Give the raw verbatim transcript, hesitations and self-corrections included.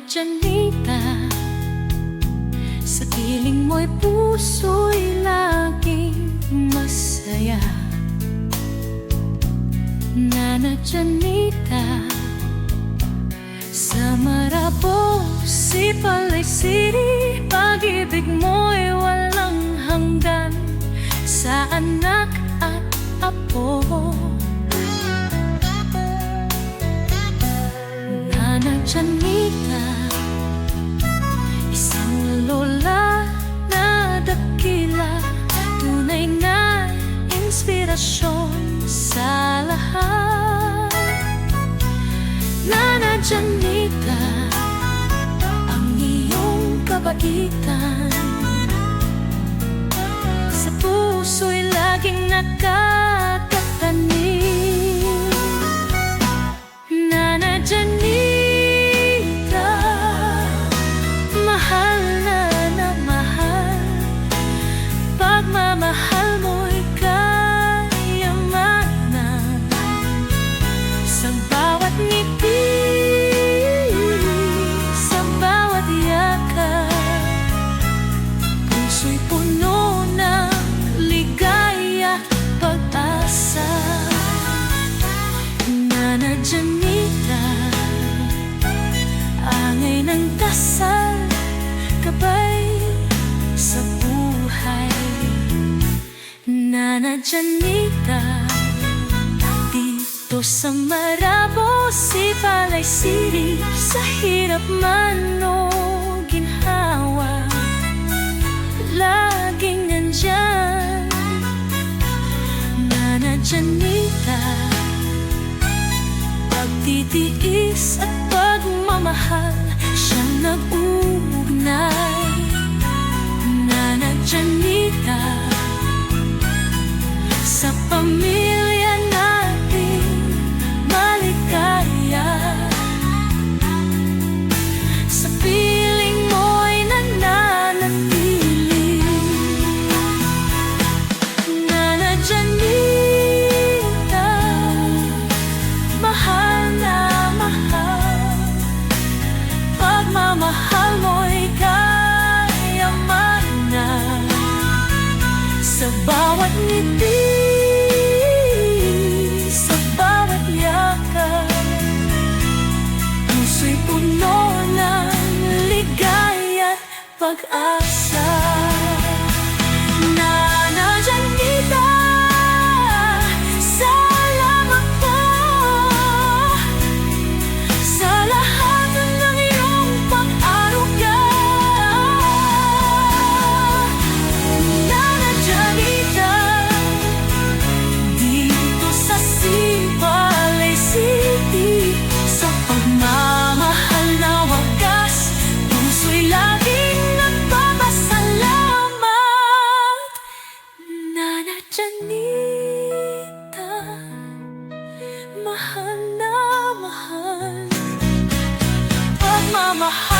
Janita, sa piling mo'y puso'y laging masaya. Nana Janita, sa Marabos, Sipalay City, pag-ibig mo'y walang hanggan sa anak at apo. Nana Janita, isang lola na dakila, tunay na inspirasyon sa lahat. Nana Janita, ang iyong kabaitan sa puso'y laging nakakatanim. Nana Janita, mahal na na mahal, pagmamahal mo'y kayamanan. Sa bawat ngiti, sa bawat yakap, puso'y puno ng ligaya, pag-asa. Nana Janita, angay ng dasal, gabay sa buhay. Nana Janita, dito sa Marabos, Sipalay City, sa hirap man o ginhawa, laging nandyan. Nana Janita, pagtitiis at pagmamahal, siyang nag-uugnay. Nana Janita, sa pamilya natin maligaya, sa piling mo'y nananatili. Nana Janita, mahal na mahal, pagmamahal mo'y kayamanan. Sa bawat ngiti, sa bawat yakap, puso'y puno ng ligaya't pag-asa. Nana Janita, salamat po sa lahat ng iyong pag-aruga. Nana Janita, dito sa Sipalay City, sa pagmamahal na wagas, puso'y laging nagpapasalamat. Nana Janita, mahal na mahal, pagmamahal